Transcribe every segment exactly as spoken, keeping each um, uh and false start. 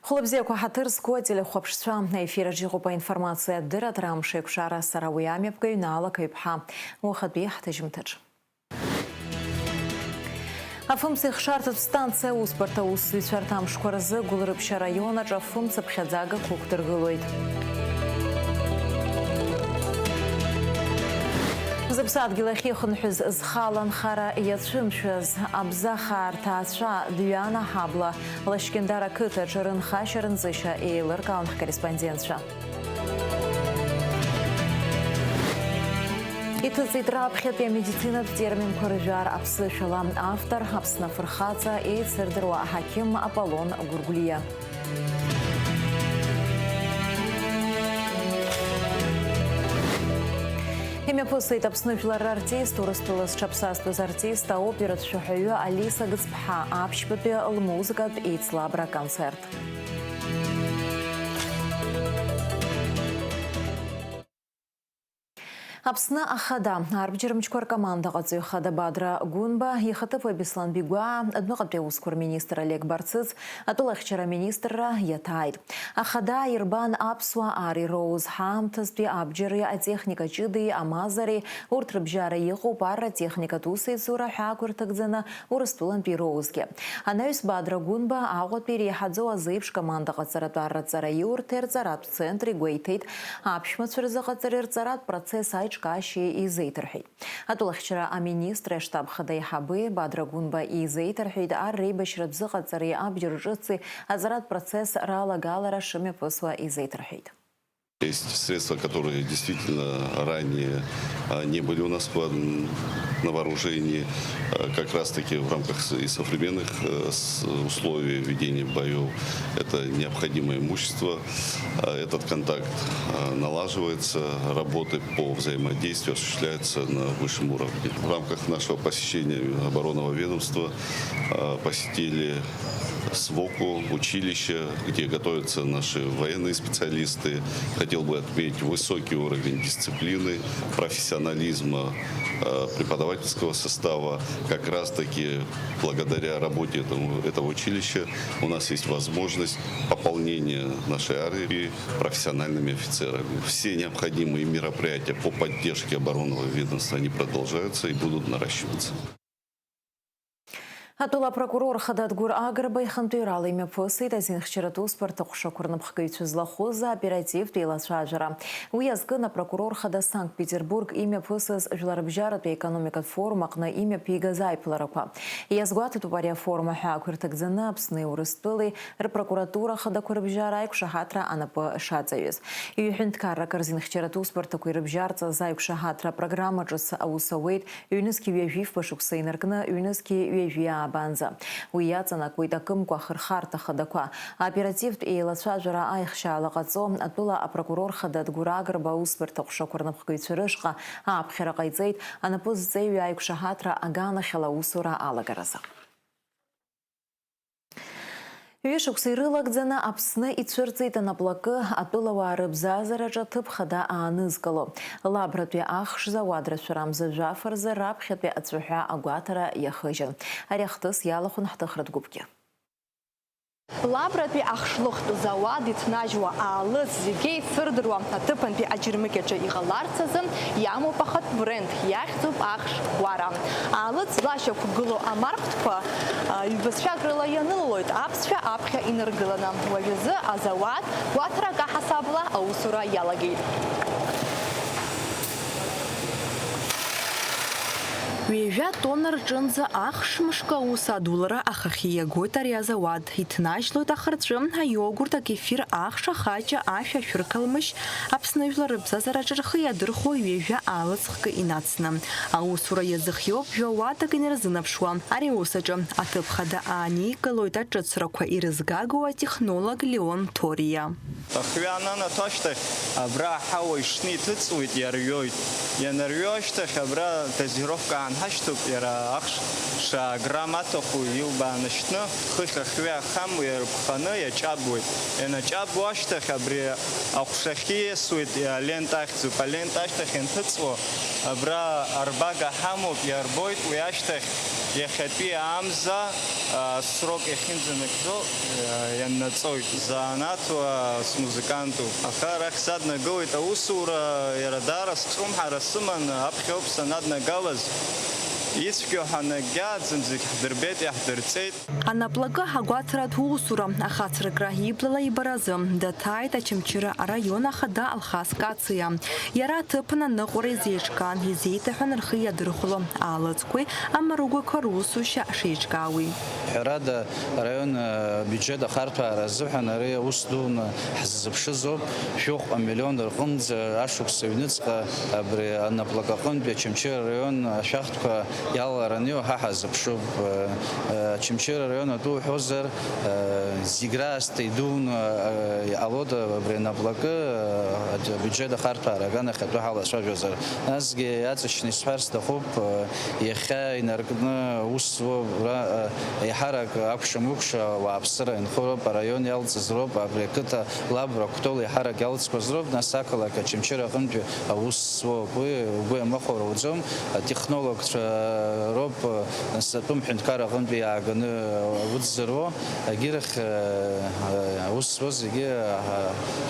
Хәлыбзиақәа, ҳаҭыр зқәу ателехәаԥшцәа, аефираҿ иҟоуп аинформациа адырраҭара «Амш еиқәшара», сара уи амҩаԥгаҩ Наала Қаҩԥҳа. Уахатәи ҳҭыжьымҭаҿ. Афымца ихшарҭатә станциа аусбарҭа аусзуҩцәа рҭамшқәа рзы Гәылрыԥшь араион аҿы афымца ԥхьаӡагақәа ықәдыргылоит. Зыԥсадгьыл ахьихынҳәыз зхала анхара иацәымшәаз абзахаа рҭаацәа Дҩана ҳабла Лашькьындар ақыҭаҿы рынхашьа-рынҵышьа еилыркаауан ҳкорреспондентцәа. Иҭыҵит раԥхьатәи амедицинатә терминқәа ржәар аԥсышәала. Автор, Аԥсны афырхаҵа, еицырдыруа аҳақьым Аполлон Гәыргәлиа. Имҩаԥысит Аԥсны жәлар рартист, Урыстәыла зҽаԥсазтәыз артист, аоператә шәаҳәаҩы Алиса Гыцԥҳа аԥшьбатәи лмузыкатә еицлабра аконцерт. Аԥсны Ахада арбџьармчқәа ркомандаҟаҵаҩ хада Бадра Гәынба, ихаҭыԥуаҩ Беслан Бигәаа, адәныҟатәи аусқәа рминистр Олег Барцыц, атәылахьчара аминистрра иаҭааит. Ахада ирбан аԥсуаа ар ироуз ҳаамҭазтәи абџьари атехника ҷыдеи амазареи, урҭ рыбжьара иҟоуп арра техникатә усеицура ҳәаақәа ирҭагӡаны Урыстәылантәи ироузгьы. Анаҩс Бадра Гәынба Аҟәатәи иреиҳаӡоу азеиԥш командаҟаҵаратә арраҵараиурҭеи рҵаратә центри гәеиҭеит, аԥшәмацәа рзыҟаҵареи рҵаратә процесс аиҿкаашьеи изеиҭарҳәеит. Атәылахьчара аминистри аштаб хада аиҳаби Бадра Гәынба изеиҭарҳәеит, ар реибашьратә зыҟаҵареи абџьар ҿыци аҵаратә процесс ралагалара шымҩаԥысуа изеиҭарҳәеит. Есть средства, которые действительно ранее, а, не были у нас в, м, на вооружении. А, как раз-таки в рамках с-, и современных, э, с-, условий ведения боев это необходимое имущество. А, этот контакт, а, налаживается, работы по взаимодействию осуществляются на высшем уровне. В рамках нашего посещения оборонного ведомства, а, посетили СВОКу, училище, где готовятся наши военные специалисты. Хотел бы отметить высокий уровень дисциплины, профессионализма, э, преподавательского состава. Как раз-таки благодаря работе этому, этого училища у нас есть возможность пополнения нашей армии профессиональными офицерами. Все необходимые мероприятия по поддержке оборонного ведомства, они продолжаются и будут наращиваться. Атәыла апрокурор хада Адгәыр Агрба ихантәаҩрала имҩаԥысит азинхьчаратә усбарҭа ҟәшақәа рнапхгаҩцәа злахәыз аоперативтә еилацәажәара. Уи азкын апрокурор хада Санкт-Петербург имҩаԥысыз жәларыбжьаратәи аекономикатә форум аҟны имҩаԥигаз аиԥыларақәа. Иазгәаҭатәуп ари афорум аҳәаақәа ирҭагӡаны Аԥсни Урыстәылеи рпрокуратура хадақәа рыбжьара аиқәшаҳаҭра анапы шаҵаҩыз. Ҩ-ҳәынҭқаррак рзинхьчаратә усбарҭақәа ирыбжьарҵаз аиқәшаҳаҭра апрограммаҿыц аус ауеит, ҩнызқь ҩажәи фба шықәса инаркны ҩнызқь ҩажәи аабанӡа. Уи иаҵанакуеит акымкәа ахырхарҭа хадақәа. Аоперативтә еилацәажәара аихшьаала ҟаҵо, атәыла апрокурор хада Адгәыр Агрба аусбарҭа ҟәшақәа рнапхгаҩцәа рышҟа ааԥхьара ҟаиҵеит анапы зҵеиҩы аиқәшаҳаҭра аганахьала аусура алагаразы. Ҩышықәса ирылагӡаны Аԥсны ицәырҵит анаплакы атәылауаа рыбзазараҿы аҭыԥ хада аанызкыло. Лабратәи ахш зауад рацәарамза жәаф рзы раԥхьатәи ацәаҳәа агәаҭара иахыжьын. Ари ахҭыс иалахәын ҳҭыхратә гәыԥгьы. Лабратәи ахшлыхтә зауад иҭнажьуа аалыҵ зегьы еицырдыруа аҭыԥантәи аџьармыкьаҿы иҟаларц азы иамоуп ахатә бренд, иахьӡуп ахш Гәара. Аалыҵ злашьақәгылоу амархәҭқәа, а, ҩбацәак рыла ианылалоит аԥсшәа аԥхьа инаргыланы. Уажәазы азауад гәаҭарак аҳасабала аусура иалагеит. Ҩажәа тонна рҿынӡа ахш мышкы аус адулара ахахьы иагоит ари азауад. Иҭнажьлоит ахырҵәы, аиогурт, акефир, ахш, ахаҷа, ашәа, ашәырқалмышь, Аԥсны жәлар рыбзазараҿы рхы иадырхәо ҩажәа аалыҵ хкы инацны. Аусура иазыхиоуп жәа-уадак инарзынаԥшуа. Ари аус аҿы аҭыԥ хада ааникылоит аҿыцрақәа ирызгагоу атехнолог Леон Ҭориа. Ахҩа ананаҭо ашьҭахь, абра аҳауа ишны иҭыҵуеит, иарҩоит. Ианарҩо ашьҭахь, абра дозировка аанҳашьҭуп, иара ахш Ша аграмм аҭаху илбааны шьҭны, хыхь ахҩа ахамуа иаргәханы иаҷабуеит. Ианаҷабуа ашьҭахь абри аҟәшахьы ииасуеит, алента ахьӡуп. Алента ашьҭахь ианҭыҵуа, абра арбага ҳамоуп, иарбоит, уи ашьҭахь иахьатәи амза, а, срок иахьынӡанагӡо, а, ианнаҵоит. Заанаҭуаа смузыкантуп. Аха арахь саднагылеит аусура, иара даара сцәымҳара сыман, аԥхьоуп санаднагалаз. Ицәгьоу ҳанагьааӡам зегь ҳдырбеит, иаҳдырҵеит. Анаплакы агәаҭаратә усура ахацыркра иблала ибаразы даҭааит Очамчыра араион ахада Алхас Кациа. Иара аҭыԥан аныҟәара изеиҿкаан, изеиҭаҳәан рхы иадырхәало аалыҵқәеи амаругақәа русушьа шеиҿкаауеи. Ҳәарада, араион, э, бюджет ахарҭәаара азыҳәан ари аус дуны ҳзызыԥшызоуп. Шәыхәҟа миллион рҟынӡа ашықәс ҩныҵҟа абри анаплак аҟынтәи Очамчыра араион ашәахтәқәа иалалараны иуҳәа ҳазыԥшуп. Э, э, Очамчыра араион атәы уҳәозар, э, зегь раасҭа идуны, э, иҟалоит абри анаплакы, э, абиуџьет ахарҭәаара аганахь атәы ҳалацәажәозар. Насгьы иаҵшьны исҳәар сҭахуп, э, иахьа инаркны аус зуа, э, еиҳарак акәша-мыкәша ауааԥсыра инхо роуп, араион иалҵыз роуп, абри ақыҭа Лабра Кәтол еиҳарак иалҵқәаз роуп, нас ақалақь Очамчыра аҟынтәи аус зуоуп. Уи угәы иамыхәо руӡом, атехнологцәа роуп, нас атәым ҳәынҭқар аҟынтәи иааганы аус зыруа, егьирахь, аус зуаз зегьы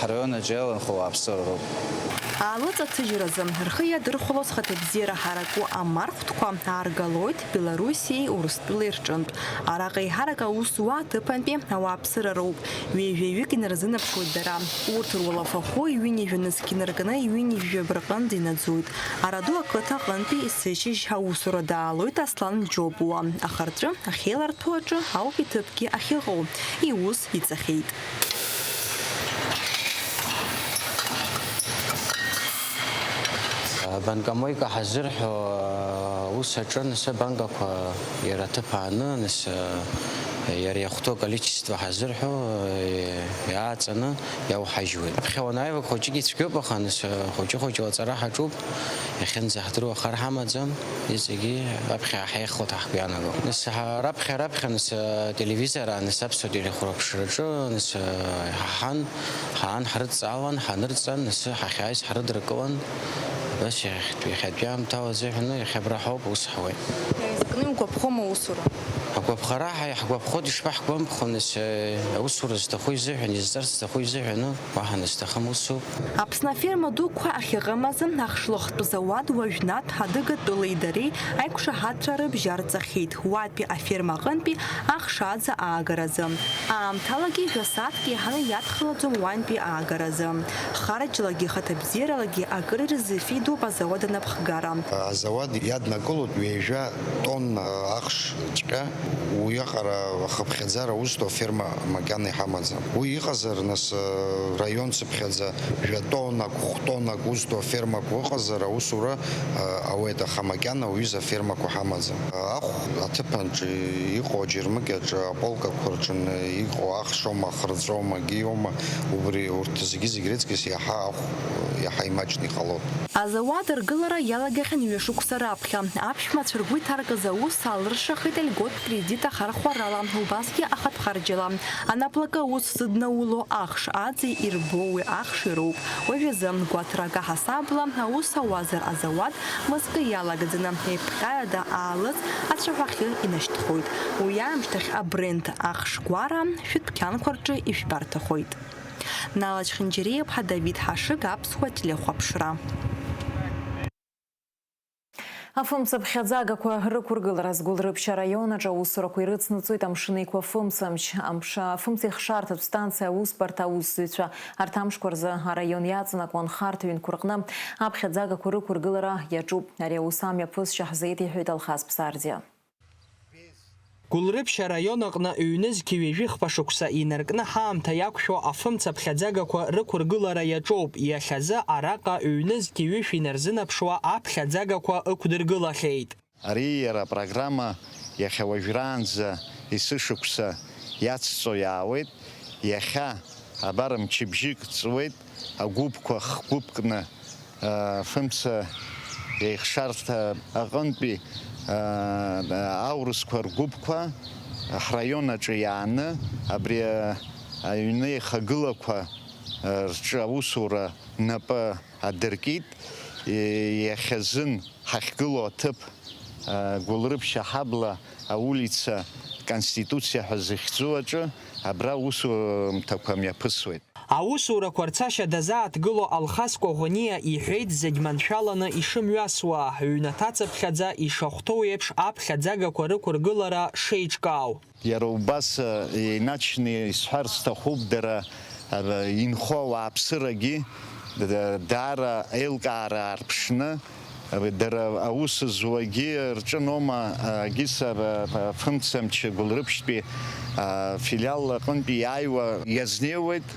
ҳараион аҿы иаланхо ауааԥсыра роуп. Аалыҵ аҭыжьразы рхы иадырхәалоз хыҭабзиара ҳараку амархәтәқәа ааргалоит Белоруссиеи Урыстәылеи рҿынтә. Араҟа еиҳарак аус зуа аҭыԥантәи ауааԥсыра роуп. Ҩажәаҩык инарзынаԥшуеит дара. Урҭ руалафахәы ҩынҩажәа нызқь инаркны ҩынҩажәаба рҟынӡа инаӡоит. Араду ақыҭа аҟынтәи есышьыжь аусура даалоит Аслан Џьопуа. Ахарҵәы ахьеиларҭәо аҿы ауп иҭыԥгьы ахьыҟоу. Иус иҵахьеит. Банкомойка ҳазырҳәо аус аҿы, нас, абанкақәа иара аҭыԥ ааны, нас, иара иахәҭоу аколичество ҳазырҳәо, иааҵаны иауҳажьуеит. Аԥхьа уанааилак хәыҷык ицәгьоуп, аха, нас, хәыҷы-хәыҷла аҵара ҳаҿуп, иахьынӡаҳдыруа хар ҳамаӡам, иҵегьы аԥхьа ҳаихлоит ҳгәы иаанаго. Нас, ҳа-, раԥхьа, раԥхьа, нас, ателевизор аан, нас, аԥсуа телехәаԥшраҿы, нас, ҳаҳан, ҳаан ҳрыдҵаауан, ҳанырҵан, нас, ҳахьааиз ҳрыдыркылан. Нас иахьатәи, иахьатәи аамҭала азыҳәан, иахьа абра ҳауп, ус ҳауеит. Иаизакны иугәаԥхома аусура? Агәаԥхара ҳа-, иаҳгәаԥхоит, ишԥаҳгәамԥхо, нас, э, аусура зҭаху изыҳәан, изҵарц зҭаху изыҳәан, уаҳа нас сҭахым, усоуп. Аԥсны аферма дуқәа ахьыҟам азы ахшлыхтә зауад уажәнатә адыгатәылеи дареи аиқәшаҳаҭра рыбжьара ҵахьеит. Уатәи аферма аҟынтәи ахш аӡа аагаразы. Аамҭалагьы жәа-сааҭк еиҳаны иадхалаӡом уантәи аагаразы. Хараџьалагьы, хаҭабзиаралагьы акыр ирзыфеидоуп азауад анапхгара. Азауад иаднакылоит ҩажәа тонна ахшҵәҟьа, уиаҟара ахыԥхьаӡара узҭо аферма макьана иҳамаӡам. Уи иҟазар, нас, раион цыԥхьаӡа жәа тоннак, хә тоннак узҭо афермақәа ыҟазар, аусура, а, ауеит, аха макьана уҩыза афермақәа ҳамаӡам. Ахә аҭыԥанҿы иҟоу аџьармыкьаҿы, аполкақәа рҿы иҟоу ахшоума, ахырҵәоума, агиоума, убри урҭ зегьы-зегь рыҵкыс иаҳа ахә, иаҳа имаҷны иҟалоит. Азауад аргылара иалагахьан ҩышықәса раԥхьа. Аԥшәмацәа ргәы иҭаркыз аус аалыршахеит льготә кредит ахархәарала, убасгьы ахатә харџьала. Анаплакы аус зыднауло ахш аӡи ирбо уи ахши роуп. Уажәазы, гәаҭарак аҳасабала, аус ауазар азауад мызкы иалагӡаны, еиԥҟьарада аалыҵ ацәаҳәахьы инашьҭхоит. Уи аамышьҭахь абренд ахш гәара шәытәқьанқәа рҿы ишәбарҭахоит. Нала Чхинџьариа-иԥҳа, Давид Ҳашыг, Аԥсуа телехәаԥшра. Афымца ԥхьаӡагақәа рықәыргылараз Гәылрыԥшь араион аҿы аусурақәа ирыцнаҵоит Амшын Еиқәа афымцамч. Амш-, афымцеихшаартә станциа аусбарҭа аусзуҩцәа арҭ амшқәа рзы араион иаҵанакуа анхарҭа ҩынқәа рҟны аԥхьаӡагақәа рықәыргылара иаҿуп. Ари аус амҩаԥысшьа ҳзеиҭеиҳәеит Алхас Ԥсардиа. Гәылрыԥшь араион аҟны ҩнызқьи ҩажәи хԥа шықәса инаркны ҳаамҭа иақәшәо афымца ԥхьаӡагақәа рықәыргылара иаҿоуп. Иахьазы араҟа ҩнызқьи ҩышәи инарзынаԥшуа аԥхьаӡагақәа ықәдыргылахьеит. Ари иара апрограмма иахьа уажәраанӡа есышықәса иацҵо иаауеит. Иахьа абар мчыбжьык ҵуеит, агәыԥқәа хгәыԥкны, а, фымца еихшарҭа аҟынтәи Аурысқәа ргәыԥқәа ҳраион аҿы иааны абри аҩны еихагылақәа рҿы аусура напы адыркит. Иахьазын ҳахьгылоу аҭыԥ, Гәылрыԥшь аҳабла аулица Конституциа ҳәа зыхьӡу аҿы абра аусумҭақәа мҩаԥысуеит. Аусурақәа рцашьа дазааҭгыло Алхас Коӷониа иҳәеит зегь маншәаланы ишымҩасуа, ҩнаҭацыԥхьаӡа ишахәҭоу еиԥш аԥхьаӡагақәа рықәыргылара шеиҿкаау. Иара убас, э, иначны исҳәар сҭахуп, дара, э, инхо ауааԥсырагьы, д-, даара аилкаара аарԥшны, э, дара аус зуагьы рҿы Нома, э, Гиса, э, фымцамч Гәылрыԥшьтәи, э, филиал аҟынтәи иааиуа иазнеиуеит,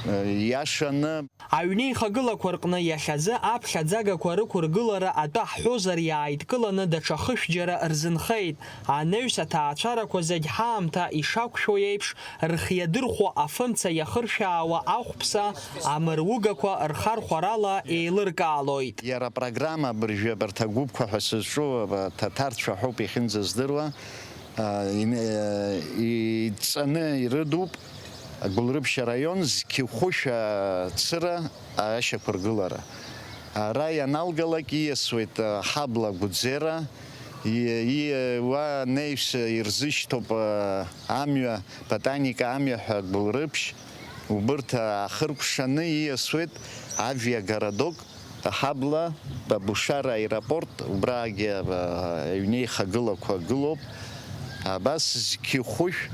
э, иашаны. Аҩнеихагылақәа рҟны иахьазы аԥхьаӡагақәа рықәыргылара атәы ҳҳәозар, иааидкыланы даҽа хышәџьара рзынхеит. Анаҩс аҭаацәарақәа зегь ҳаамҭа ишақәшәо еиԥш, рхы иадырхәо афымца иахыршәаауа ахәԥса, амыругақәа рхархәарала еилыркаалоит. Иара апрограмма абыржәы абарҭ агәыԥқәа ҳәа сызҿу, а, ҭаҭарцәа ҳәоуп иахьынӡаздыруа, а, ин-, а, иҵаны ирыдуп. Гәылрыԥшь араион зқьи хәышә ацыра ашьақәыргылара. Ара ианалгалак ииасуеит, а, ҳабла Гәыӡера, и-, ииуа анаҩс ирзышьҭоуп, а, амҩа, Ботаника амҩа ҳәа Гәылрыԥшь. Убырҭ аахыркәшаны ииасуеит авиагородок. Ҳабла, Бабушара аеропорт, убраагьы, а, аҩнеихагылақәа гылоуп. Абас зқьи хәышә,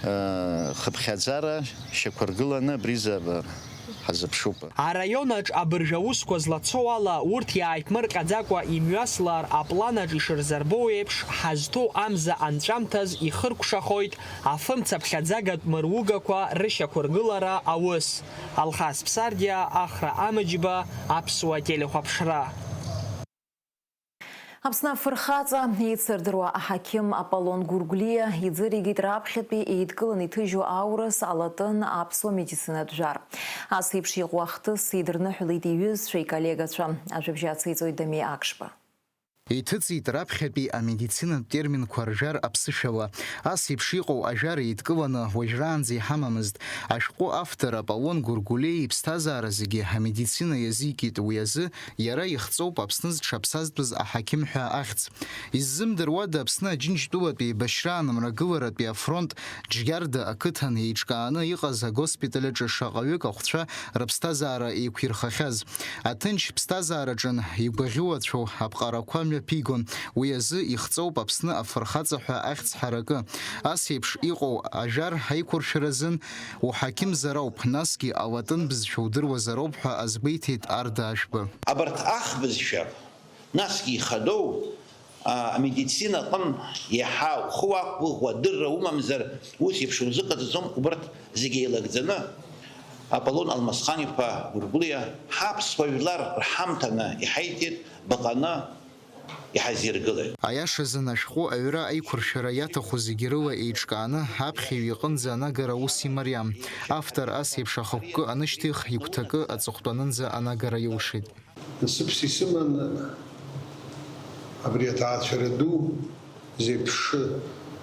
а, хыԥхьаӡара шьақәыргыланы абризы, а, ҳазыԥшуп. Араион аҿ абыржә аусқәа злацо ала, урҭ иааиԥмырҟьаӡакәа имҩаслар аплан аҿ ишырзырбо еиԥш, ҳазҭоу амза анҵәамҭаз ихыркәшахоит афымцаԥхьаӡагатә мыругақәа рышьақәыргылара аус. Алхас Ԥсардиа, Ахра Амыџьба, Аԥсуа телехәаԥшра. Аԥсны афырхаҵа еицырдыруа аҳақьым Аполлон Гәыргәлиа иӡыригеит раԥхьатәи еидкыланы иҭыжьу аурыс, алатын, аԥсуа медицинатә жәар. Ас еиԥш иҟоу ахҭыс идырныҳәалеит иҩызцәа, иколлегацәа. Ажәабжь ациҵоит Дамеи Акшба. Иҭыҵит раԥхьатәи амедицинатә терминқәа ржәар аԥсышәала. Ас еиԥш иҟоу ажәар еидкыланы уажәраанӡа иҳамамызт. Ашәҟәы автор Аполлон Гәыргәлиа иԥсҭазаара зегьы амедицина иазикит, уи азы иара ихҵоуп Аԥсны зҽаԥсазтәыз аҳақьым ҳәа ахьӡ. Иззымдыруада Аԥсны Аџьынџьтәылатәи еибашьраан мрагыларатәи афронт Џьгьарда ақыҭан еиҿкааны иҟаз агоспиталь аҿы шаҟаҩык ахәцәа рыԥсҭазаара еиқәирхахьаз. Аҭынч ԥсҭазаараҿын игәаӷьуацәоу аԥҟарақәа мҩаԥигон, уи азы ихҵоуп Аԥсны афырхаҵа ҳәа ахьӡ ҳаракы. Ас еиԥш иҟоу ажәар аиқәыршәаразын уҳақьымзар ауп, насгьы алатын бызшәа удыруазароуп ҳәа азгәеиҭеит Арда Ашәба. Абарҭ ахбызшәа, насгьы ихадоу, а, амедицина аҟын иаҳа ухы уақәгәыӷуа адырра умамзар, ус еиԥш узыҟаҵаӡом, убарҭ зегьы еилагӡаны Аполлон Алмасхан-иԥа Гәыргәлиа ҳаԥсуа жәлар рҳамҭаны иҳаиҭеит, баҟаны иҳазиргылеит. Аиашазын, ашәҟәы аҩра аиқәыршәара иаҭаху зегьы рыла еиҿкааны, аԥхьаҩ иҟынӡа анагара ус имариам. Автор ас еиԥш ахықәкы анышьҭих, игәҭакы аҵыхәтәанынӡа анагара иоушеит. Насыԥс исыман абри аҭаацәара ду зеиԥшы,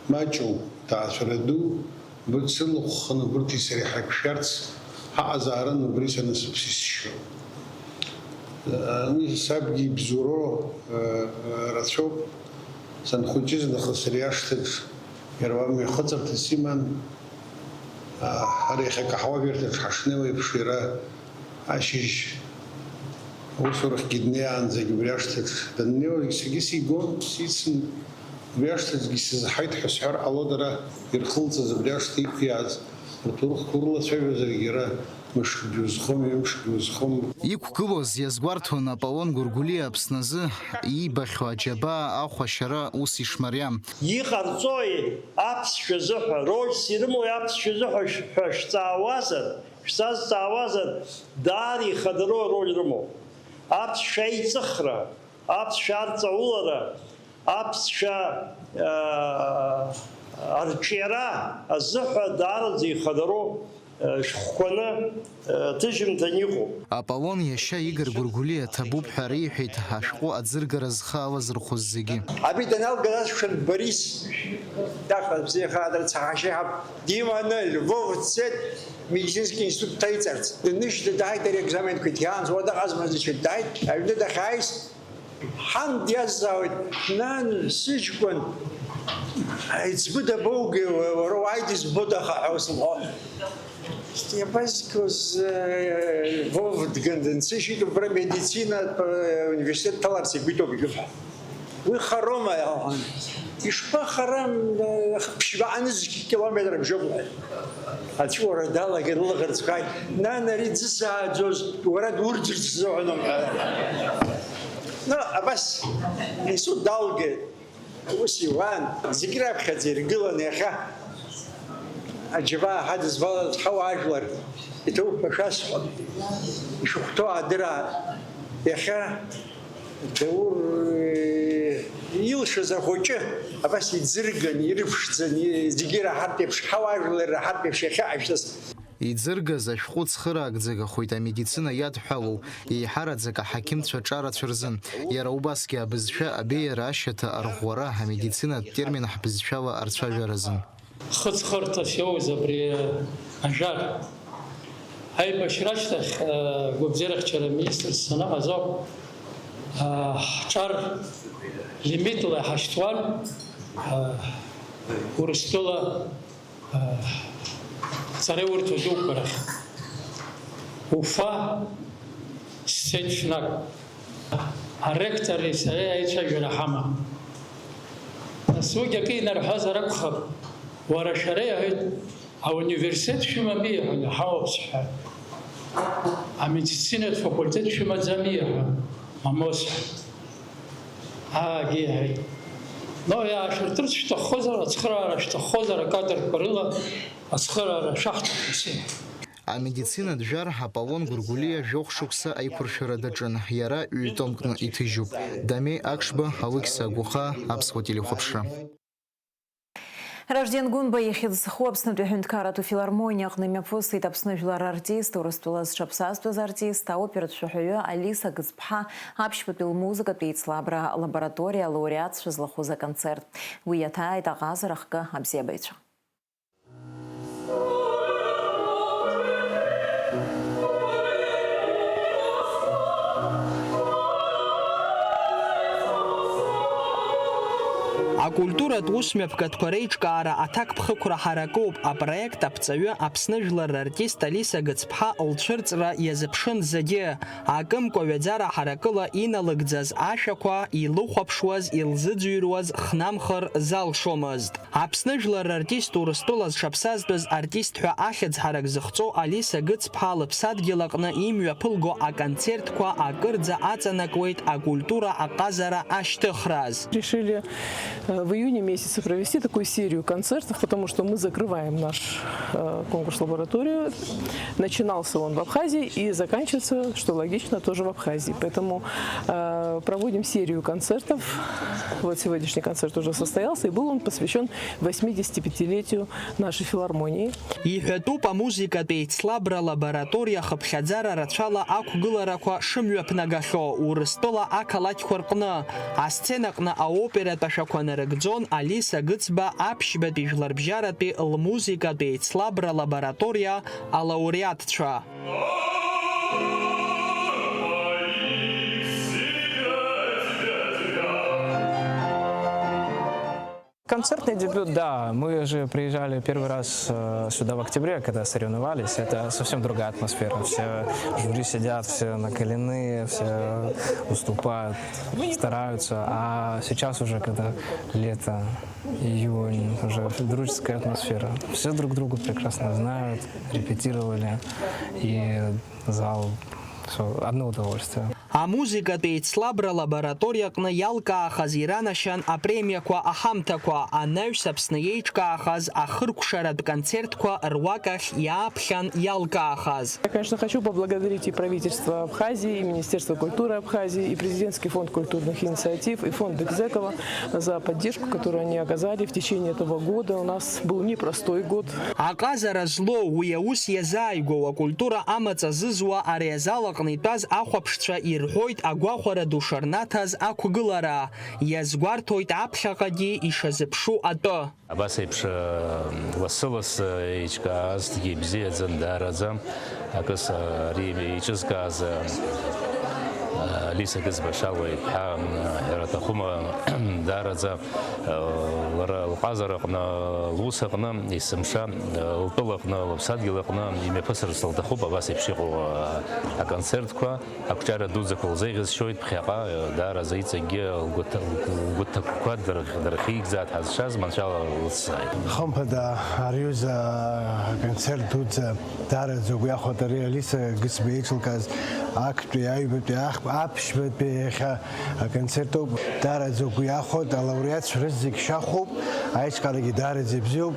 маҷу ҭаацәара ду, быцылыхәханы убырҭи сареи ҳаиқәшәарц ҳаҟазаарын, убри са насыԥс исшьо. Ани сабгьы ибзоуроу, э, э, рацәоуп, санхәыҷыз нахыс ари ашҭаҿ иара уа мҩахыҵырҭас иман. Ҳара иахьа акаҳуажәырҭаҿ ҳашнеиуа еиԥш, иара ашьыжь аусурахьгьы днеиаанӡагь убри ашҭаҿ даннеиуагь саргьы сигон, сицын, убри ашҭаҿгьы сызҳаит ҳәа сҳәар ҟалоит, ара ирхылҵыз, убри ашҭа иқәиааз рҭоурыхқәа урылацәажәозаргьы, иара мышкгьы узхом, ҩымшкгьы узхом. Иқәгылоз иазгәарҭон Аполлон Гәыргәлиа Аԥсназы иибахьоу аџьабаа ахәашьара ус ишмариам. Иҟарҵои аԥсшәа азыҳәа, рольс ирымоуи аԥсшәа азыҳәа шә-, ҳәа шәҵаауазар, шәсазҵаауазар, даара ихадароу ароль рымоуп. Аԥсшәа аиҵыхра, аԥсшәа арҵаулара, аԥсшәа, аа, арҿиара азыҳәа даараӡа ихадароу Шәҟәқәаны ҭыжьымҭан иҟоуп. Аполлон иашьа Игор Гәыргәлиа ҭабуп ҳәа реиҳәеит ашәҟәы аӡыргара зхы алазырхәыз зегьы. Абри даналга дасшәын Борис, даха бзиахаадарц ҳашьа иҳаб диманы Львов дцеит, медицинский институт дҭаиҵарц. Днышьҭа дааит ари аекзаменқәа иҭиаанӡа уа дыҟазма, значит, дааит, аҩны дахьааиз, Ҳан диазҵаауеит, нан, сыҷкәын, аиҵбы дабоугеи, уара уааит избоит аха ҳәа усымҳәо. Иабазгоз, э, Вов дган дынсышьит, убра медицинатә, э, университет дҭаларц игәы иҭоуп ижәып ҳәа. Уи хароума, иалҳәан. Ишԥахарам, э, ԥшьба анызқь километр абжьоуп лҳәеит. Аҵәуара далагеит, лылаӷырӡқәа ааит. Нан, ари ӡысааӡоз, уара дурӡырц сзыҳәаноуп ҳәа. Ну, абас, инсульт далгеит. Ус иуан, зегь раԥхьаӡа иргылан иахьа. Аџьабаа ҳадызбалаз ҳауаажәлар иҭоуп ҳәа шәасҳәап. Ишахәҭоу аадыраа, иахьа Даур, э, илшаз ахәыҷы абас иӡырган, ирыԥшӡан, и-, зегьы ираҳартә еиԥш, ҳауаажәлар ираҳартә еиԥш иахьа ашәҭыц. Иӡыргаз ашәҟәы цхыраагӡагахоит амедицина иадҳәалоу, еиҳараӡак аҳақьымцәа ҿарацәа рзын. Иара убасгьы абызшәа абеиара ашьаҭа арӷәӷәара амедицинатә термин ҳбызшәала арцәажәаразын. Хыҵхырҭас иоуз абри ажәак. Аибашьра ашьҭахь, э, гәабзиарахьчара аминистрс саныҟаз ауп, э, ҳҿар лимитла иҳашьҭуан, э, Урыстәыла, э, ҵараиурҭа дуқәа рахь. Уфа сцеит ҽнак. Аректори сареи аицәажәара ҳаман. Нас уигь акы инарҳәазар акәхап, уара шәара, иҳәеит, ауниверситет шәымами, иҳәан, иҳауп сҳәан. Амедицинатә факультет шәымаӡами, иҳәан, мамоу сҳәан. Аагьы иҳәеит. Но иаашәыртырц шәҭаххозар, ацхыраара шәҭаххозар, акадрқәа рыла ацхыраара шәаҳҭахым, сиҳәеит. Амедицинатә жәар Аполлон Гәыргәлиа жәохә шықәса аиқәыршәара даҿын, иара ҩ-томкны иҭыжьуп. Дамеи Акшба, Алықьса Агәыхаа, Аԥсуа телехәаԥшра. Ражден Гәынба ихьӡ зху Аԥснытәи аҳәынҭқарратә филармониа аҟны имҩаԥысит Аԥсны жәлар рартист, Урыстәыла зҽаԥсазтәыз артист, аоператә шәаҳәаҩы Алиса Гыцԥҳа аԥшьбатәи лмузыкатә еицлабра лабораториа алауреатцәа злахәыз аконцерт. Уи иаҭааит аҟазара ахкы абзиабаҩцәа. Акультуратә усмҩаԥгатәқәа реиҿкаара аҭакԥхықәра ҳаракуп. Апроект аԥҵаҩы Аԥсны жәлар рартист Алиса Гыцԥҳа лцәырҵра иазыԥшын зегьы. Акымкәа ҩаӡара ҳаракыла иналыгӡаз ашәақәа, илыхәаԥшуаз, илзыӡырҩуаз хнамхыр залшомызт. Аԥсны жәлар рартист, Урыстәыла зҽаԥсазтәыз артист ҳәа ахьӡ ҳарак зыхҵоу Алиса Гыцԥҳа лыԥсадгьыл аҟны имҩаԥылго аконцертқәа акырӡа аҵанакуеит акультура аҟазара ашьҭыхраз. Решили, э, в июне месяце провести такую серию концертов, потому что мы закрываем наш, э, конкурс «Лабораторию». Начинался он в Абхазии и заканчивается, что логично, тоже в Абхазии. Поэтому, э, проводим серию концертов. Вот сегодняшний концерт уже состоялся, и был он посвящен восьмидесятипятилетию нашей филармонии. Иҳәатәуп амузыкатә еицлабра лабораториа хыԥхьаӡара рацәала ақәгыларақәа шымҩаԥнагахьоу Урыстәыла ақалақьқәа рҟны. Асценаҟны аоператә ашәақәа нарыгӡон Алиса Гыцба аԥшьбатәи жәларбжьаратәи лмузыкатә еицлабра лабораториа алауреатцәа. Концертный дебют, да. Мы же приезжали первый раз, э, сюда в октябре, когда соревновались. Это совсем другая атмосфера. Все жюри сидят, все накалены, все выступают, стараются. А сейчас уже, когда лето, июнь, уже дружеская атмосфера. Все друг друга прекрасно знают, репетировали, и зал, всё, одно удовольствие. Амузыкатә еицлабра лабораториаҟны иалкаахаз иранашьан апремиақәа аҳамҭақәа, анаҩс Аԥсны еиҿкаахаз ахыркәшаратә концертқәа руакахь иааԥхьан иалкаахаз. Я, конечно, хочу поблагодарить и правительство Абхазии, и Министерство культуры Абхазии, и Президентский фонд культурных инициатив, и фонд Экзекова за поддержку, которую они оказали в течение этого года. У нас был непростой год. Аҟазара злоу, уи аус иазааигәоу акультура амаҵ азызуа ари азал аҟны итәаз ахәаԥшцәа ирҳәоит агәахәара ду шарнаҭаз ақәгылара, иазгәарҭоит аԥхьаҟагьы ишазыԥшу атәы. Абас еиԥш, э, лассы-лассы еиҿкаазҭгьы ибзиаӡан даараӡа. Акыс, э, ари еиҿызкааз, э, Алиса Гыцба Шалуа иԥҳа, э, ҳәара аҭахума, даараӡа, э, лара лҟазара аҟны, лус аҟны, есымша, э, лтәыла аҟны, лыԥсадгьыл аҟны имҩаԥысырц лҭахуп абас еиԥш иҟоу, э, аконцертқәа. Ақәҿиара дуӡӡақәа лзеиӷьасшьоит, ԥхьаҟа, э, даараӡа иҵегьгьы лгәы ҭа-, лгәы ҭакқәа дырх-, дырхигӡааит ҳазшаз, маншәала лыцзааит. Хымԥада, ари аҩыза аконцерт дуӡӡа даараӡа угәы иахәоит, ари Алиса Гыцба еиҿылкааз актәи, аҩбатәи, ах-, аԥшьбатәи иахьа аконцерт ауп. Даараӡа угәы иахәоит, алауреатцәа рызегь шьахәуп, аиҿкаарагьы даараӡа ибзиоуп.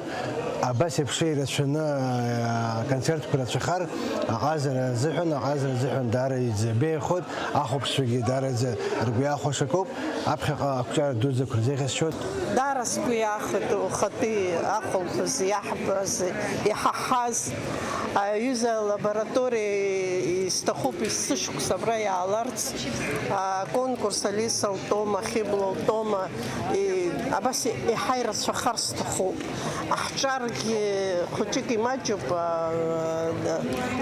Абас еиԥш ирацәаны, э, аконцертқәа рацәахар, аҟазара азыҳәан, аҟазара азыҳәан даара иӡбеихоит, ахәаԥшцәагьы даараӡа ргәы иахәаша акоуп, аԥхьаҟа ақәҿиара дуӡӡақәа рзеиӷьасшьоит. Даара сгәы иахәеит ухатәи ахәылԥаз иаҳбаз, иҳаҳаз, аҩыза алабораториа исҭахуп есышықәса абра иааларц, аконкурс Алиса лтәома, Хьыбла лтәома, и-, абас еиҳа ирацәахар сҭахуп. Аҳҿаргьы хәыҷык имаҷуп, а,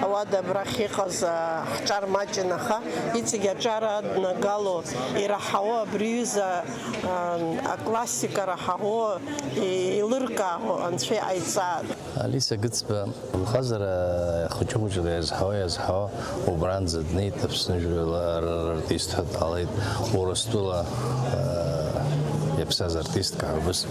ауада абрахь иҟаз, а, ҳҿар маҷын, аха иҵегь аҿар аднагало, ираҳауа абри аҩыза, а, аклассика раҳауа, и-, еилыркаауа анцәа иҟаиҵааит. Алиса Гыцба лҟазара хәыҷы-хәыҷла иазҳауа, иазҳауа, убранӡа днеит, Аԥсны жәлар рартист ҳәа дҟалеит, Урыстәыла, э, иаԥсаз артистка ҳәа убыс.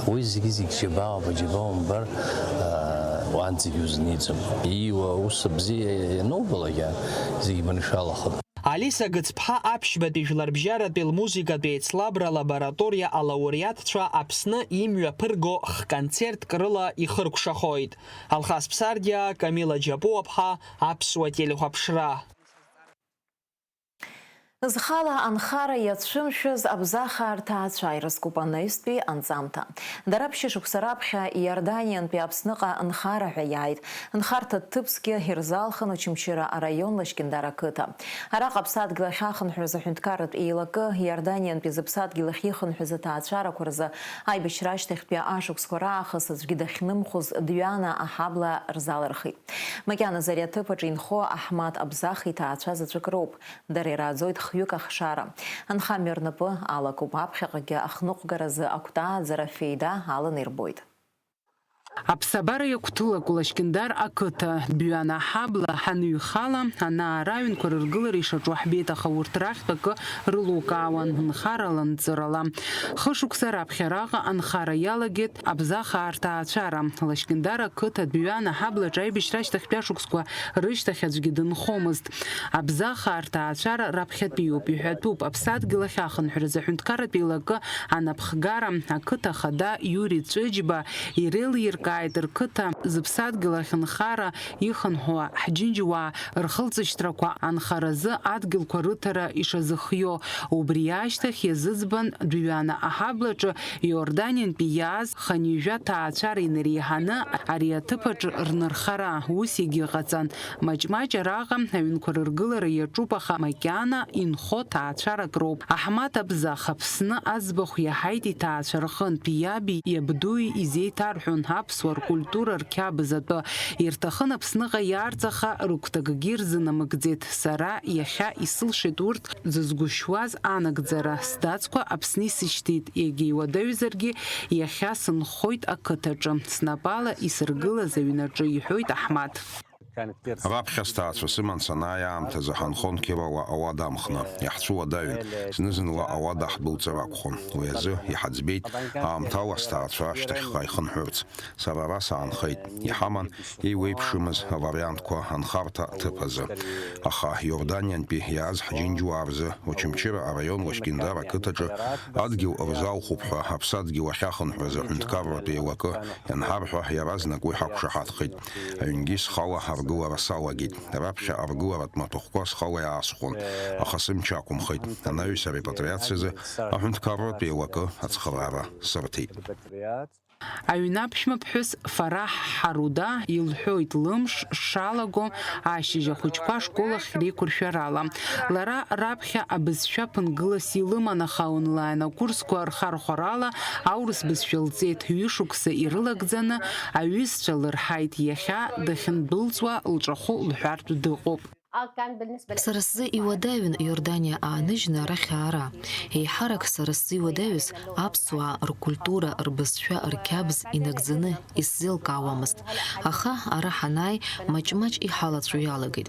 Уи зегьы-зегь џьабаауп, џьабаа умбар, э, уанӡагьы узниҵом. Ииуа аус бзиа ианубалак, зегь маншәалахоит. Алиса Гыцԥҳа аԥшьбатәи жәларбжьаратәи лмузыкатә еицлабра лабораториа алауреатцәа Аԥсны имҩаԥырго х-концертк рыла ихыркәшахоит. Алхас Ԥсардиа, Камила Џьапуаԥҳа, Аԥсуа телехәаԥшра. Зхала анхара иацәымшәаз абзахаа рҭаацәа ирызкуп анаҩстәи анҵамҭа. Дара ԥшьышықәса раԥхьа Иорданиантәи Аԥсныҟа нхара ҳәа иааит. Нхарҭа ҭыԥкгьы ирзалхын Очамчыра араион Лашькьындар ақыҭа. Араҟа аԥсадгьыл ахь ахынҳәразы аҳәынҭқарратә еилакы, Иорданиантәи зыԥсадгьыл ахь ихынҳәыз аҭаацәарақәа рзы аибашьра ашьҭахьтәи ашықәсқәа раахыс аӡәгьы дахьнымхоз Дҩана аҳабла рзалырхит. Макьаназы ари аҭыԥ аҿы инхо Аҳмаҭ Абзах иҭаацәа заҵәык роуп. Дара ирааӡоит хҩык ахшара. Анхамҩа рнапы алакуп, аԥхьаҟагьы ахныҟәгаразы акәтаа аӡара феида аланы ирбоит. Аԥсабара иагәҭылак Лашькьындар ақыҭа, Дәҩан аҳабла ҳанҩхала, ана-ара аҩнқәа рыргылара ишаҿу ҳбеит, аха урҭ рахьтә акы рылукаауан, нхарала, нҵырала. Хышықәса раԥхьа араҟа анхара иалагеит абзахаа рҭаацәара. Лашькьындар ақыҭа Дәҩан аҳаблаҿы аибашьра ашьҭахьтәи ашықәсқәа рышьҭахь аӡәгьы дынхомызт. Абзахаа рҭаацәара раԥхьатәиуп, иҳәатәуп, аԥсадгьыл ахь ахынҳәразы аҳәынҭқарратә еилакы анапхгара, ақыҭа ахада Иури Ҵәыџьба иреилиркааит рқыҭа зыԥсадгьыл ахь нхара ихынҳәуа ҳџьынџьуаа рхылҵышьҭрақәа анхаразы адгьылқәа рыҭара ишазыхио. Убри ашьҭахь иазыӡбан Дәҩана аҳаблаҿы Иорданиантәи иааз хынҩажәа ҭаацәара инареиҳаны ари аҭыԥ аҿы рнырхара. Ус егьыҟаҵан. Маҷ-маҷ араҟа аҩнқәа рыргылара иаҿуп, аха макьана инхо ҭаацәарак роуп. Аҳмаҭ Абзах Аԥсны аӡбахә иаҳаит иҭаацәа рҟынтә, иаби иабдуи изеиҭарҳәон аԥсуаа ркультура рқьабз атәы. Ирҭахын Аԥсныҟа иаарҵаха, рыгәҭакгьы рзынамыгӡеит. Сара иахьа исылшеит урҭ зызгәышьуаз анагӡара. Сдацқәа Аԥсны исышьҭит, егьа иуадаҩзаргьы иахьа сынхоит ақыҭаҿы. Снапала исыргылаз аҩнаҿы, иҳәоит Аҳмаҭ. Раԥхьа сҭаацәа сыман санааи аамҭазы ҳанхон қьырала ауада амхны. Иаҳцәуадаҩын, зны-зынла ауада ҳдәылҵыр акәхон. Уи азы иҳаӡбеит, аамҭала сҭаацәа ашьҭахьҟа ихынҳәырц. Сара ара саанхеит. Иҳаман еиуеиԥшымыз авариантқәа анхарҭа ҭыԥ азы. Аха Иорданиантәи иааз ҳџьынџьуаа рзы Очамчыра араион Лашькьындар ақыҭаҿы адгьыл рзалхуп ҳәа аԥсадгьыл ахьахынҳәыз аҳәынҭқарратә еилакы ианҳарҳәа, иаразнак уи ҳақәшаҳаҭхеит. Аҩнгьы схала аргылара салагеит. Раԥхьа аргыларатә маҭәахәқәа схала иаасхәон, аха сымч ақәымхеит. Анаҩс арепатриациазы аҳәынҭқарратә еилакы ацхыраара сырҭеит. Аҩны аԥшәма ԥҳәыс Фараҳ Ҳаруда илҳәоит лымш шалаго ашьыжь ахәыҷқәа ашкол ахь реиқәыршәарала. Лара раԥхьа абызшәа ԥынгылас илыман, аха онлайн акурсқәа рхархәарала аурыс бызшәа лҵеит. Ҩышықәса ирылагӡаны аҩызцәа лырҳаит, иахьа дахьындәылҵуа лҿахәы лҳәартә дыҟоуп. Сара сзы иуадаҩын Иорданиа ааныжьны арахь аара. Еиҳарак сара сзы иуадаҩыз аԥсуаа ркультура, рбызшәа, рқьабз инагӡаны исзеилкаауамызт. Аха ара ҳанааи, маҷ-маҷ иҳалаҵәо иалагеит.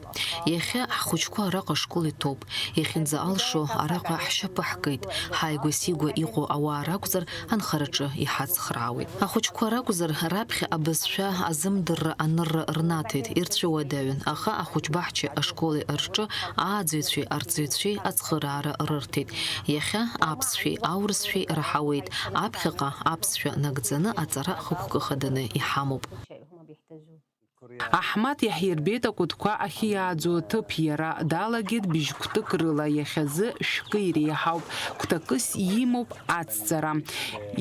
Иахьа ҳхәыҷқәа араҟа ашкол иҭоуп. Иахьынӡаалшо араҟа ҳшьапы ҳкит. Ҳааигәа-сигәа иҟоу ауаа ракәзар, анхараҿы иҳацхраауеит. Ахәыҷқәа ракәзар, раԥхьа абызшәа азымдырра анырра рнаҭеит, ирцәыуадаҩын, аха ахәыҷбаҳчеи ашколи рҿы ааӡаҩцәеи арҵаҩцәеи ацхыраара рырҭеит. Иахьа аԥсшәеи аурысшәеи раҳауеит, аԥхьаҟа аԥсшәа нагӡаны аҵара хықәкы хаданы иҳамоуп. Аҳмаҭ иаҳирбеит акәытқәа ахьиааӡо аҭыԥ, иара далагеит быжь кәтык рыла, иахьазы шәкы иреиҳауп, кәтакыс имоуп ацҵара.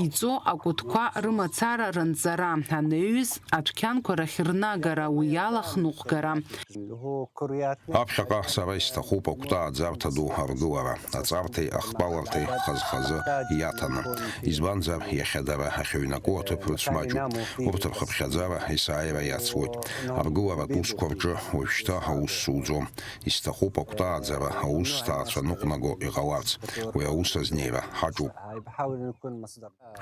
Иҵо акәытқәа рымацара, ранҵара, анаҩс адәқьанқәа рахь рнагара, уи ала хныҟәгара. Аԥхьаҟа сара исҭахуп акәты ааӡарҭа ду аргылара, аҵарҭеи ахтәаларҭеи хаз-хазы иаҭаны. Избанзар, иахьа дара ахьыҩнаку аҭыԥ рыцәмаҷуп. Урҭ рхыԥхьаӡара есааира иацлоит. Аргыларатә усқәа рҿы уажәшьҭа аус суӡом. Исҭахуп акәты ааӡара, аус сҭаацәа ныҟәнаго иҟаларц. Уи аус азнеира ҳаҿуп.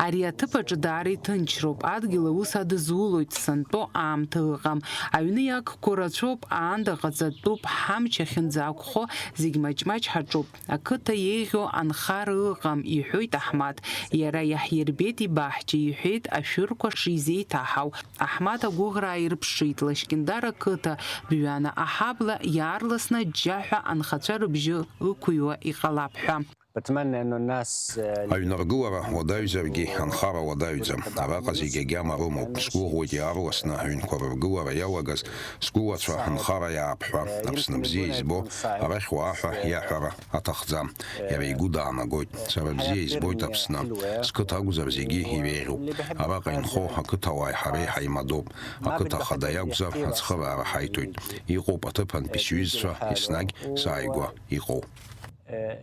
Ари аҭыԥ аҿы даара иҭынчроуп, адгьыл аус адызулоит, сантәо аамҭа ыҟам. Аҩны иагқәоу рацәоуп, аанда ҟаҵатәуп, ҳамч ахьынӡаақәхо зегь маҷ-маҷ ҳаҿуп. Ақыҭа еиӷьу анхара ыҟам, иҳәоит Аҳмаҭ. Иара иаҳирбеит ибаҳча, иҳәеит ашәырқәа шизеиҭаҳау. Аҳмаҭ агәыӷра ааирԥшит, Лашькьындар ақыҭа, Бҩана аҳабла иаарласны аџьџьаҳәа анхацәа рыбжьы ықәыҩуа иҟалап ҳәа. بتمنى إنه الناس، آه، Аҩныргылара уадаҩзаргьы, анхара уадаҩӡам. Араҟа зегь агьама рымоуп. Сгәыӷуеит иаарласны аҩнқәа рыргылара иалагаз сгәылацәа анхара иаап ҳәа. Аԥсны бзиа избо, арахь уаа ҳәа иаҳәара аҭахӡам. Иара игәы даанагоит. Сара бзиа избоит Аԥсны. Сқыҭа акәзар зегьы иреиӷьуп. Араҟа инхо ақыҭауааи ҳареи ҳаимадоуп. Ақыҭа ахада иакәзар ацхыраара ҳаиҭоит. Иҟоуп аҭыԥантәи сҩызцәа, еснагь сааигәа иҟоу.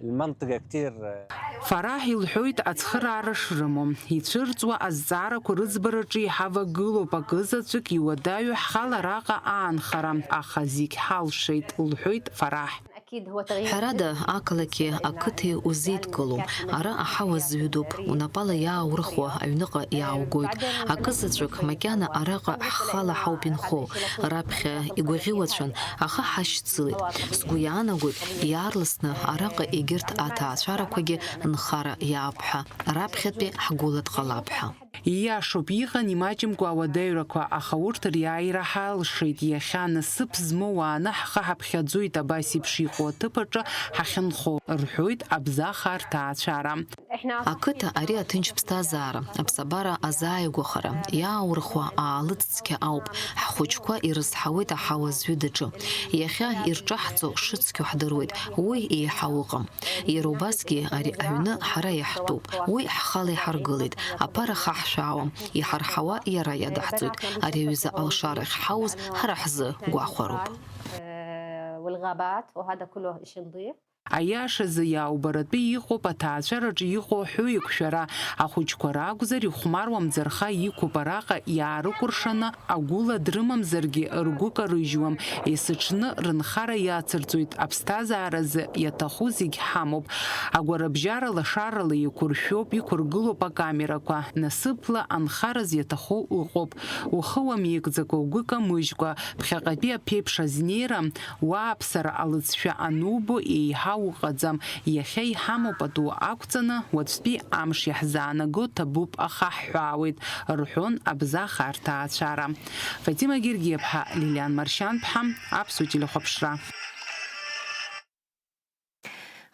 المنطقة كتير. Фараҳ илҳәоит ацхыраара шрымоу. Ицәырҵуа азҵаарақәа рыӡбараҿы иҳавагылоуп акызаҵәык иуадаҩу ҳхала араҟа аанхара, аха зегь ҳалшеит, лҳәоит Фараҳ. Ҳәарада, ақалақьи ақыҭеи узеидкылом, ара аҳауа зҩыдоуп, унапала иааурыхуа аҩныҟа иааугоит. Акызаҵәык макьана араҟа ҳхала ҳауп инхо, раԥхьа игәаӷьуацәан, аха ҳашьцылеит. Сгәы иаанагоит, иаарласны араҟа егьырҭ аҭаацәарақәагьы нхара иаап ҳәа, раԥхьатәи ҳгәыла дҟалап ҳәа. Ииашоуп, иҟан имаҷымкәа ауадаҩрақәа, аха урҭ риааира ҳалшеит. Иахьа насыԥ змоу уааны ҳхы ҳаԥхьаӡоит, абас еиԥш иҟоу аҭыԥ аҿы ҳахьынхо, рҳәоит абзахаа рҭаацәара. Ақыҭа ари аҭынч ԥсҭазаара, аԥсабара азааигәахара, иааурыхуа аалыҵ цқьа ауп, ҳхәыҷқәа ирызҳауеит аҳауа зҩыдаҿы. Иахьа ирҿаҳҵо шыцқьоу ҳдыруеит, уи еиҳа ыҟам. Иара убасгьы ари аҩны ҳара иаҳтәуп, уи ҳхала иҳаргылеит, аԥара хаҳшәаауам, иҳарҳауа иара иадаҳҵоит, ари аҩыза алшарахь ҳауз ҳара ҳзы гәахәароуп. والغابات، وهذا كله إشي نظيف. Аиашазы, иаубаратәы иҟоуп аҭаацәараҿы иҟоу ҳәыҩ-еиқәшәара. Ахәыҷқәа ракәзар, ихәмаруам ӡырха иқәуп араҟа иаарыкәыршаны, агәыла дрымамзаргьы ргәы карыжьуам, есыҽны рынхара иацырҵоит, аԥсҭазааразы иаҭаху зегь ҳамоуп. Агәарабжьара лашарала еиқәыршәоуп, иқәыргылоуп акамерақәа, насыԥла анхараз иаҭаху ыҟоуп. Ухы уамеигӡакәа, угәы камыжькәа, ԥхьаҟатәи аԥеиԥш азнеира, уааԥсара алыҵшәа анубо, еиҳа уҟаӡам. Иахьа иҳамоу пату ақәҵаны, уаҵәтәи амш иаҳзаанаго ҭабуп, аха ҳҳәаауеит, рҳәон абза ахарҭа аацәара. Фатима Гергиаԥҳа, Лилиан Маршьанԥҳа, Аԥсуа телехәаԥшра.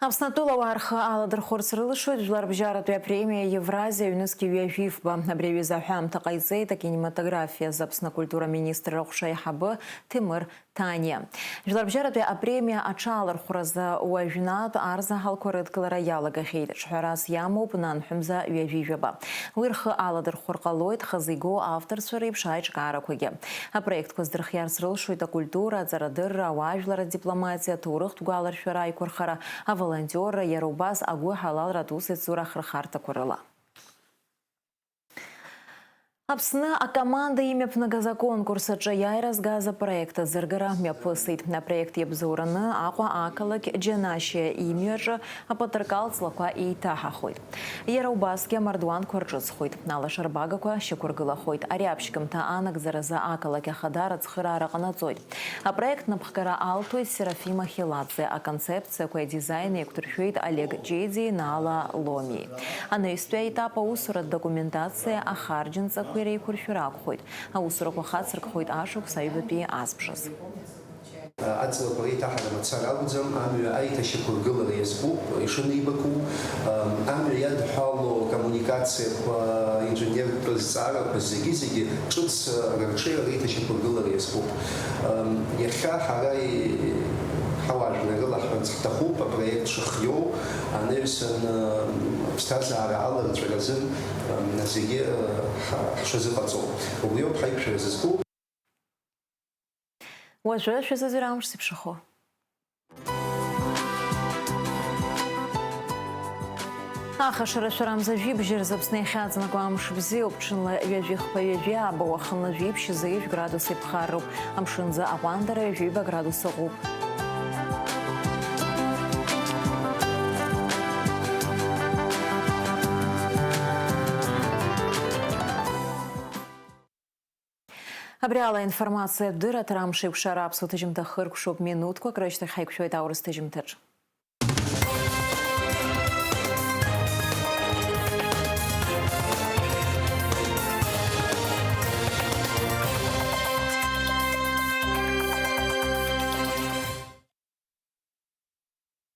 Аԥсны атәылауаа рхы аладырхәырц рылшоит Жәларбжьаратәи апремиа Евразиа аҩнызқь ҩажәифба. Абри аҩыза аҳәамҭа ҟаиҵеит акинематографиазы Аԥсны акультура министр аҟәша аиҳабы Ҭемыр Ҭаниа. Жәларбжьаратәи апремиа аҽалархәразы уажәнатә арзаҳалқәа рыдкылара иалагахьеит. Ҿҳәарас иамоуп нанҳәымза ҩажәи жәаба. Уи рхы аладырхәыр ҟалоит хазы игоу авторцәа реиԥш аиҿкаарақәагьы. Апроектқәа здырхиарц рылшоит акультура, аҵарадырра, ауаажәлар, адипломатиа, аҭоурыхтә гәаларшәара, аиқәырхара, аволонтиорра, иара убас агәыҳалалратә усеицура ахырхарҭақәа рыла. Аԥсны акоманда имҩаԥнагаз аконкурс аҿы аиааира згаз апроект азыргара мҩаԥысит. Апроект иабзоураны Аҟәа ақалақь Џьанашьа имҩаҿы апатыркал ҵлақәа еиҭаҳахоит. Иара убасгьы амардуанқәа рҿыцхоит, алашарбагақәа шьақәыргылахоит. Ари аԥшьгамҭа анагӡаразы ақалақь ахадара ацхыраара ҟанаҵоит. Апроект напхгара алҭоит Серафима Хиладзе, аконцепциақәеи адизаини еиқәдыршәеит Олег Ҷеиӡеи Наала Ломиеи. Анаҩстәи аетап аусуратә документациа ахарџьынҵақәеи реиқәыршәара акәхоит. Аусурақәа хацыркхоит ашықәс аҩбатәи азбжазы. Аҵлақәа реиҭаҳара мацара акәӡам, амҩа аиҭашьақәыргылара иазкуп ишынеибаку, амҩа иадҳәало акоммуникациақәа, инженертә зҵаарақәа зегьы-зегьы ҿыц рырҽеира реиҭашьақәыргылара иазкуп. Иахьа ҳара ҳауаажәлар ирылаҳҳәарц ҳҭахуп апроект шыхиоу, анаҩсан аԥсҭазаара аларҵәаразы зегьы ҳшазыҟаҵоу. Убриоуп ҳаиқәшәара зызку. Уажәы шәазыӡырҩ амш зеиԥшрахо. Ахашара шәарамза жәибжь рзы Аԥсны иахьаҵанакуа амш бзиоуп, ҽынла ҩажәи хԥа, ҩажәи ааба, уахынла жәиԥшь зеижә градус иԥхарроуп, амшынӡы аҟәандара ҩажәиба градус ыҟоуп. Абри ала аинформациатә дырраҭара амш еиқәшара аԥсуа ҭыжьымҭа хыркәшоуп, минуҭқәак рышьҭахь ҳаиқәшәоит аурыс ҭыжьымҭаҿ.